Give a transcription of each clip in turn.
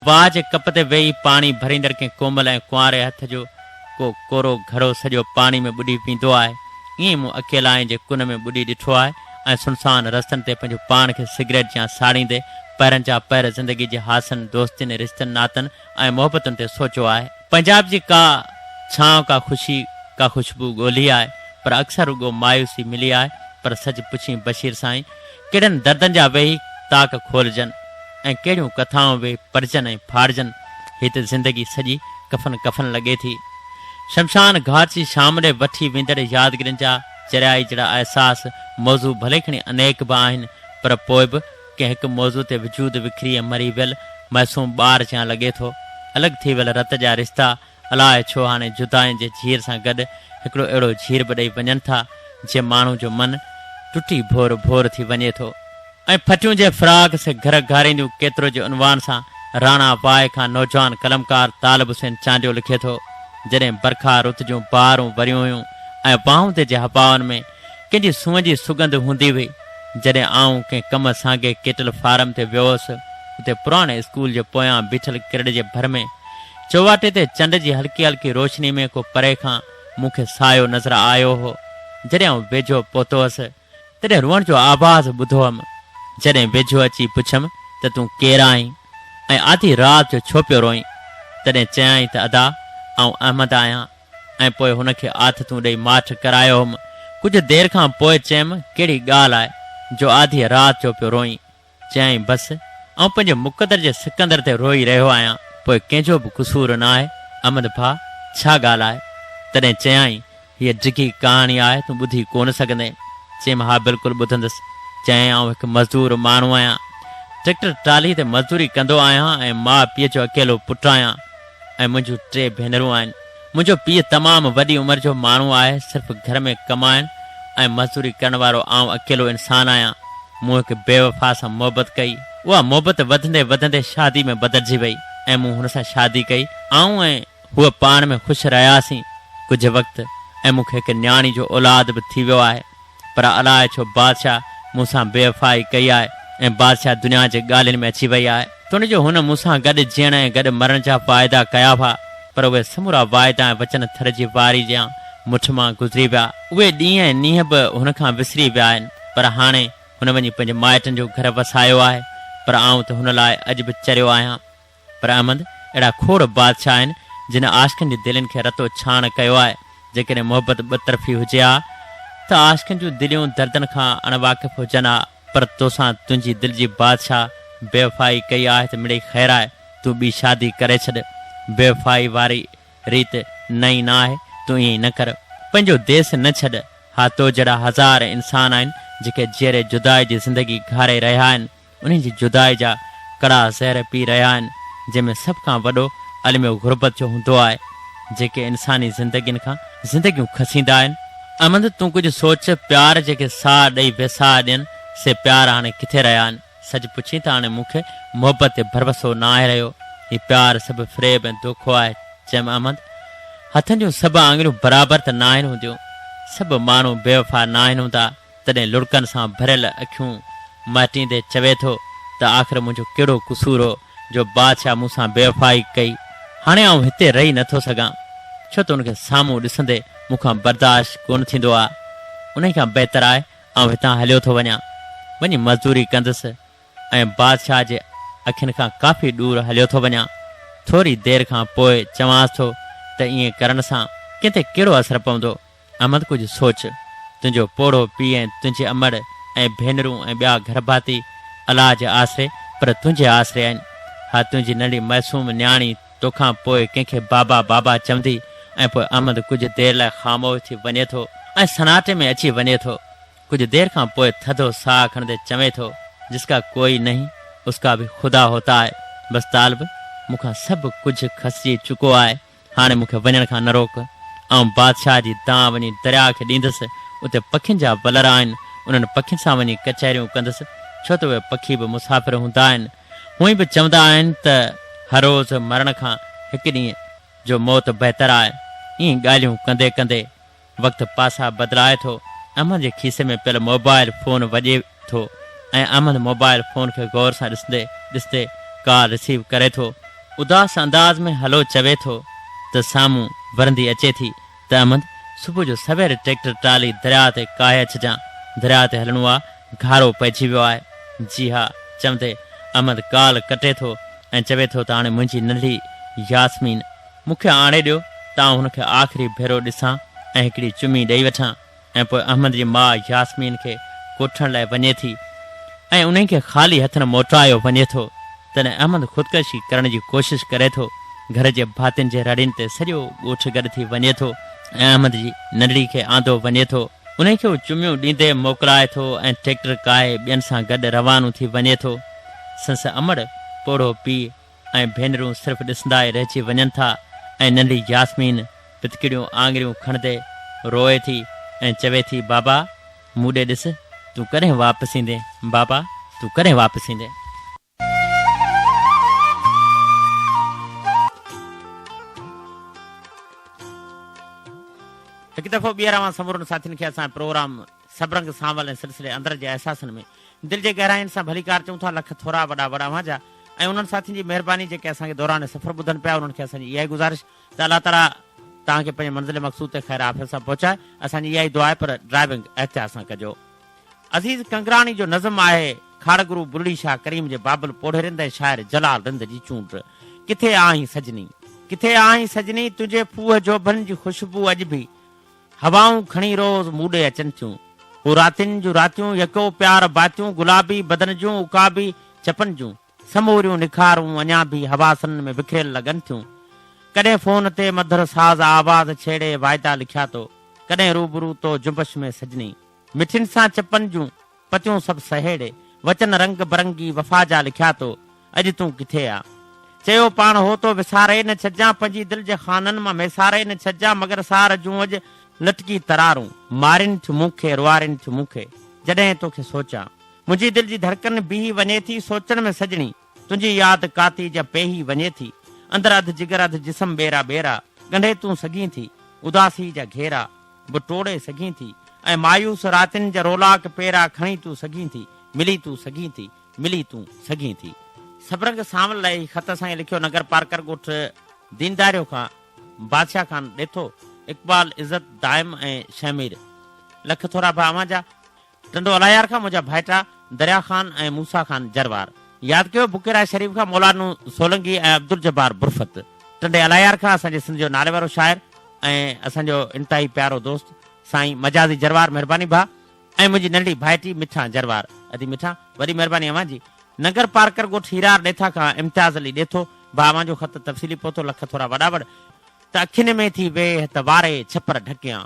واهه جي ڪپ تي ويهي پاڻي ڀريندڙ ڪنهن ڪومل ۽ ڪنواري هٿ جو ڪو ڪورو گهڙو سڄو پاڻي ۾ ٻڏي ويندو آهي، ائين ئي مون اڪيلائين جي ڪن ۾ ٻڏي ڏٺو آهي ۽ سنسان رستن تي پنهنجو پاڻ کي سگريٽ جيان ساڙيندي پهرن جا پهر زندگي جي حادثن، دوستين، رشتن ناتن ۽ محبتن تي سوچيو آهي. پنجاب جي ڪا ڇانو ڪا خوشي ڪا خوشبو ڳولي آهي پر اڪثر رڳو مايوسي ملي آهي پر سچ پڇين بشير سائين ڪهڙن دردن جا ويهي تاڪ کولجن ۽ ڪهڙيون ڪٿائون ويهي پڙهجن ۽ ڦاڙجن، هي ته زندگي سڄي ڪفن ڪفن لڳي ٿي. شمشان گهاٽ جي شام ڏي وٺي ويندڙ يادگيرين جا چريائي جهڙا احساس موضوع ڀلي کڻي انيڪ به آهن پر پوء به ڪنهن هڪ موضوع تي وجود وکري ۽ مري ويل معصوم ٻار جيان لڳي ٿو. الڳ ٿي ويل رت جا رشتا الاء ڇو هاڻي جدائين جي جهير سان گڏ هڪڙو اهڙو جهير به ڏئي وڃن ٿا، جنهن ماڻهو جو من ٽٽي ڀور ڀور ٿي وڃي ٿو. ۽ ڦٽيون جي فراق سي گهر گهارينديون ڪيترو جي عنوان سان راڻا واء کان نوجوان قلمڪار طالب حسين چانڊيو لکي ٿو، جڏهن برکا رت جون بهارون وريون هيون ۽ واهوندي جي هوائن ۾ ڪنهن جي سونهن جي سڳنڌ هوندي هئي. جڏهن آئون ڪنهن ڪم سانگي ڪيٽل فارم تي ويو هوس، اتي پراڻي اسڪول جي پويان بيٺل ڪرڙ جي ڀر ۾ چوواٽي تي چنڊ جي هلڪي هلڪي روشني ۾ ڪو پري کان مون کي سايو نظر آيو هو. جڏهن آئون ويجهو پهتو هوس، تڏهن روئڻ جو آواز ٻڌو هئم. جڏهن ويجهو اچي پڇيم ته تون ڪير آهين ۽ آڌي رات جو ڇو پيو روئين؟ تڏهن چيائين ته ادا، آئون احمد آهيان. ۽ پوء هن کي آٿتون ڏئي ماٺ ڪرايو هئم. ڪجهه دير کان پوء چيم، ڪهڙي ڳالهه آهي، جو آڌيء رات جو پيو روئين؟ چيائين، بس، آئون پنهنجي مقدر جي سڪندر تي روئي رهيو آهيان، پوء ڪنهن جو به قصور نه آهي. احمد ڀاء، ڇا ڳالهه آهي؟ تڏهن چيائين، هيء ڊگهي ڪهاڻي آهي، تون ٻڌي ڪونه سگهندين. چيم، ها بلڪل ٻڌندس. چيائين، آئون هڪ مزدور ماڻهو آهيان. ٽريڪٽر ٽرالي تي مزدوري ڪندو آهيان ۽ ماء پيء جو اڪيلو پٽ آهيان. ۽ منهنجون ٽي ڀينرون آهن. منهنجو پيء تمام وڏي عمر جو ماڻهو آهي، صرف گهر ۾ ڪمائڻ ۽ مزدوري ڪرڻ وارو آئون اڪيلو انسان آهيان. مون هڪ بيوفا سان محبت ڪئي. اها محبت وڌندي وڌندي شادي ۾ بدلجي وئي ۽ مون هن سان شادي ڪئي. آئون ۽ هوء پاڻ ۾ خوش رهياسين ڪجهه وقت ۽ مون کي هڪ نياڻي جو اولاد به ٿي ويو آهي. پر الاء ڇو بادشاهه مون سان بيوفائي ڪئي آهي ۽ بادشاهه دنيا جي ڳالهين ۾ اچي وئي آهي. توڻي جو هن مون سان گڏ جيئڻ ۽ گڏ مرڻ جا واعدا ڪيا هئا، پر اهي سمورا واعدا ۽ وچن ٿر جي واري جيان مٺ مان گذري ويا. اهي ڏينهن ۽ نينهن به هن کان وسري ويا آهن، پر هاڻي هن وڃي پنهنجي مائٽن جو گهر وسايو آهي، پر آئون ته هن لاء اڄ به چريو آهيان. پر احمد، اهڙا کوڙ بادشاهه آهن، جن عاشقن جي دلين کي رتو ڇاڻ ڪيو آهي. جيڪڏهن محبت ٻه طرفي هجي ها ته عاشقن جون دليون دردن کان اڻ واقف هجن ها، پر توسان تنهنجي دل جي بادشاهه بيوفائي ڪئي آهي ته مڙئي خير آهي، تون ٻي شادي ڪري ڇڏ. بيوفائي واري ريت نئين نه آهي، تون ائين نه ڪر. پنهنجو ديس نه ڇڏ. ها تو جهڙا هزار انسان آهن، جيڪي جيئري جدائي جي زندگي گهاري رهيا آهن. انهن جي جدائي جا ڪڙا زهر پي رهيا آهن، جنهن ۾ سڀ کان وڏو الميو غربت جو هوندو آهي، جيڪي انساني زندگين کان زندگيون کسيندا آهن. احمد تون ڪجهه سوچ، پيار جيڪي ساهه ڏئي ويساهه ڏين، سي پيار هاڻي ڪٿي رهيا آهن؟ سچ پڇين ته هاڻي مون کي محبت تي ڀروسو ناهي رهيو. هي پيار سڀ فريب ۽ دوکو آهي. چيم احمد، هٿن جون سڀ آڱريون برابر ته ناهن هونديون. سڀ ماڻهو بيوفا ناهن هوندا. تڏهن لڙڪن سان ڀريل اکيون مهٽيندي چوي ٿو ته آخر منهنجو ڪهڙو قصور هو جو بادشاهه مون سان بيوفائي ڪئي. هاڻي آئون هتي رهي نه ٿو سگهان، ڇو ته ان کي سامهون ڏسندي مون کان برداشت ڪونه ٿيندو آهي. انهي کان بهتر آهي آئون هتان هليو ٿو وڃان. وڃي مزدوري ڪندس ۽ بادشاهه جي اکين کان ڪافي ڏور هليو ٿو وڃان. ٿوري دير کان پوء چوانس ٿو ته ائين ڪرڻ سان ڪنهن تي ڪهڙو اثر پوندو؟ احمد ڪجهه سوچ، تنهنجو پوڙهو پيء ۽ تنهنجي امڙ ۽ ڀينرون ۽ ٻيا گهر ڀاتي الله جي آسري پر تنهنجي آسري آهن. ها تنهنجي ننڍي معصوم نياڻي توکان پوء ڪنهن کي بابا بابا چوندي ۽ پوء احمد ڪجهه دير لاء خاموش ٿي وڃي ٿو ۽ سناٽي ۾ اچي وڃي ٿو. ڪجهه دير کان پوء ٿڌو ساهه کڻندي چوي ٿو، جس ڪا ڪوئي نهين اس ڪا ڀي خدا هوتا هي. بس طالب مون کان سڀ ڪجهه کسجي چڪو آهي. هاڻي مون کي وڃڻ کان نه روڪ. آئون بادشاهه جي دانهن وڃي درياء کي ڏيندس. اتي پکين جا ولر آهن. انهن پکين سان وڃي ڪچهريون ڪندس، ڇو ته اهي پکي به مسافر هوندا آهن. هونئن به چوندا آهن ته هر روز مرڻ کان هڪ ڏينهن جو موت بهتر آهي. ائين ڳالهيون ڪندي ڪندي وقت پاسا بدلائي ٿو. احمد جي کيسي ۾ پيل موبائل فون وڄي ٿو ۽ احمد موبائل فون کي غور سان ڏسندي ڏسندي ڪال رسيو ڪري ٿو. اداس انداز ۾ هلو چوي ٿو ته سامهون ورندي اچي ٿي ته احمد صبح جو سوير ٽريڪٽر ٽرالي درياء تي ڪاهي اچجان، درياء تي هلڻو آ، گهارو پئجي ويو آهي. جي ها چوندي احمد ڪال ڪٽي ٿو ۽ چوي ٿو ته هاڻي منهنجي ننڍڙي ياسمين مون کي آڻي ڏيو ته آئون هن کي آخري ڀيرو ڏسان ۽ هڪڙي چمي ڏئي وٺان. ۽ پوء احمد جي ماء ياسمين کي ڪوٺڻ لاء وڃي ٿي ۽ انهي کي خالي هٿن موٽايو وڃي ٿو. تڏهن احمد خودڪشي ڪرڻ جي ڪوشش ڪري ٿو. گهر جي ڀاتين جي رڙين تي سڄو ڳوٺ گڏ ٿي وڃي ٿو ۽ احمد جي ننڍڙي کي آندو وڃي ٿو. انهي کي هو چميون ڏيندي موڪلائي ٿو ۽ ٽريڪٽر ڪاهي ٻين سان گڏ روانو ٿي وڃي ٿو. سندس امڙ، پوڙهو پيء ۽ ڀينرون صرف ڏسندا ئي رهجي وڃن ٿا ۽ ننڍي ياسمين پتڪڙيون آڱريون کڻندي روئي ٿي ۽ چوي ٿي بابا مون ڏي ڏس تون ڪڏهن واپس ايندين بابا تون ڪڏهن واپس ايندين. هڪ دفعو ٻيهر اوهان سمورن ساٿين کي اسان جي پروگرام سڀ رنگ سانول ۽ سلسلي اندر جي احساسن ۾ دل جي گهراين سان ڀليڪار چئون ٿا لک ٿورا وڏا وڙ اوهان جا ۽ انهن ساٿين جي مهرباني جيڪي اسان کي دوران سفر ٻڌن پيا انهن کي اسان جي اها ئي گذارش ته الله تعالي توهان کي پنهنجي منزل مقصود تي خير عافيت سان پهچائي اسان جي اها ئي دعا آهي پر ڊرائيونگ احتياط سان ڪجو. عزيز ڪنگراڻي جو نظم آهي کاڙگرو بلڙي شاهه ڪريم جي بابل پوڙهي رند ۽ شاعر جلال رند جي چونڊ ڪٿي آهين سجني ڪٿي آهين سجني تنهنجي ڦوهه جوڀن جي خوشبو اڄ به هوائون کڻي روز مون ڏي اچن ٿيون. هو راتين جون راتيون يڪو پيار باتيون گلابي بدن جون عقابي چپن جون سموريون نکارون اڃا به حواسن ۾ وکريل لڳن ٿيون. ڪڏهن فون تي مڌر ساز آواز ڇيڙي واعدا لکيا تو ڪڏهن روبرو تو جنبش ۾ سجني مٺين سان چپن جون پتيون سڀ سهيڙي، وچن رنگ برنگي وفا جا لکيا تو، اڄ تون ڪٿي آ؟ چيو پاڻ هو تو وساري نه ڇڏجان، پنهنجي دل جي خانن مان ميساري نه ڇڏجان، مگر سار جون اڄ لٽڪي ترارون، مارين ٿيون مون کي، روئارين ٿيون مون کي، جڏهن توکي سوچان. منهنجي دل جي ڌڙڪن بيهي وڃي ٿي، سوچڻ ۾ سڄڻي، تنهنجي ياد ڪاتي جيان پيهي وڃي ٿي، اندر اڌ جگر اڌ جسم ٻيرا ٻيرا، ڳنڍي تون سگهين ٿي، اداسي جا گهيرا. به ٽوڙي سگهين ٿي ۽ مايوس راتين جا رولاڪ پيرا کڻي تون سگهين ٿي، ملي تون سگهين ٿي، ملي تون سگهين ٿي. سبرنگ سانول لاء هي خط اسان کي لکيو ننگر پارڪر ڳوٺ دينداريو کان بادشاهه خان ڏيٿو، اقبال، عزت، دائم ۽ شهمير. لک ٿورا ڀاء اوهان جا. ٽنڊو الايار کان منهنجا ڀائٽا دريا خان ۽ موسيٰ خان جروار. ياد ڪيو بڪيرا شريف کان مولانو سولنگي ۽ عبدالجبار برفت. ٽنڊي الايار کان اسان جي سنڌ جو ناليوارو شاعر ۽ اسان جو انتهائي پيارو دوست سائين مجازي جروار مهرباني ڀاء ۽ منهنجي ننڍڙي ڀائٽي مٺان جروار ادي مٺان وڏي مهرباني اوهان جي. ننگر پارڪر ڳوٺ هيرار ڏيٿا کان امتياز علي ڏيٿو ڀاء اوهان جو خط تفصيلي پهتو لک ٿورا وڏا وڙ. ته اکين ۾ ٿي ويهه ته واري ڇپر ڍڪيان.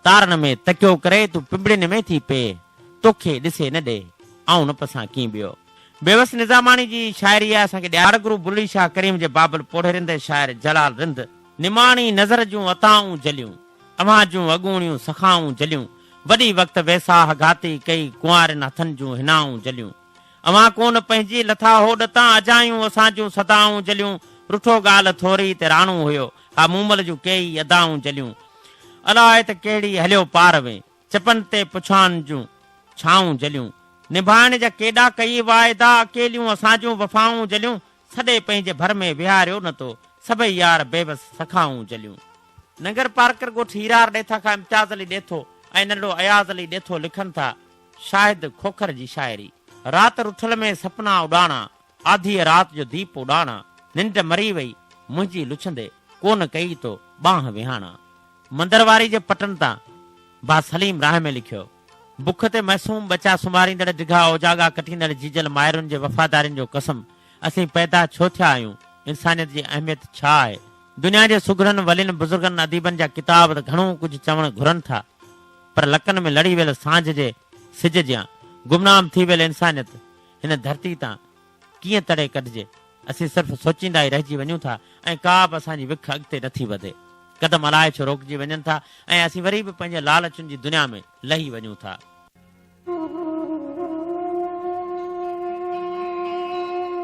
تارن ۾ تڪيو ڪري تون پنبڻين ۾ ٿي پيهه، توکي ڏسي نه ڏيهه، آئون نه پسان ڪين ٻيو. بيوس نظاماڻي جي شاعري آهي اسان کي ڏياري. گرو بلڙي شاهه ڪريم جي بابل پوڙهي رند ۽ شاعر جلال رند. نماڻي نظر جون عطائون جليون، اوهان جون اڳوڻيون سخائون جليون، وڏي وقت ويساهه گهاتي ڪئي ڪنوارين هٿن جون حنائون جليون. اوهان ڪونه پنهنجي لٿا هوڏ تان اجايون اسان جون صدائون جليون رٺو ڳالهه ٿوري تي راڻو هيو ها مومل جون ڪيئي ادائون جليون الاء ته ڪهڙي هليو پار وين چپن تي پڇان جون ڇائون جليون نڀائڻ جا ڪيڏا ڪيئي واعدا اڪيليون اسان جون وفائون جليون سڏي پنهنجي ڀر ۾ ويهاريو نه تو سڀئي يار بيوس سخائون جليون. ننگر پارڪر ڳوٺ هيرار ڏيٿا کان امتياز علي ڏيٿو ۽ ننڍڙو اياز علي ڏيٿو لکن ٿا. شاهد کوکر جي شاعري. رات رٺل ۾ سپنا اڏاڻا، آڌيء رات جو ديپ اڏاڻا، ننڊ مري وئي منهنجي لڇندي، ڪونه ڪئي تو ٻانهن وهاڻا. مندر واري جي پٽن تان با سليم راهمي لکيو. بک تي معصوم ٻچا سمهاريندڙ ڊگها اوجاڳا ڪٽيندڙ جيجل مائرن جي وفادارين جو قسم، اسين پيدا ڇو ٿيا آهيون؟ انسانيت جي اهميت ڇا آهي؟ دنيا جي سگهڙن، ولين، بزرگن، اديبن جا ڪتاب ته گهڻو ڪجهه چوڻ گهرن ٿا، پر لڪن ۾ لڙهي ويل سانجهه جي سج جيان گمنام ٿي ويل انسانيت هن ڌرتي تان ڪيئن تڙي ڪڍجي؟ اسين صرف سوچيندا ئي رهجي وڃون ٿا ۽ ڪا به اسان جي وک اڳتي نٿي وڌي. قدم الائي ڇو روڪجي وڃن ٿا ۽ اسين وري به پنهنجي لالچن جي دنيا ۾ لهي وڃون ٿا.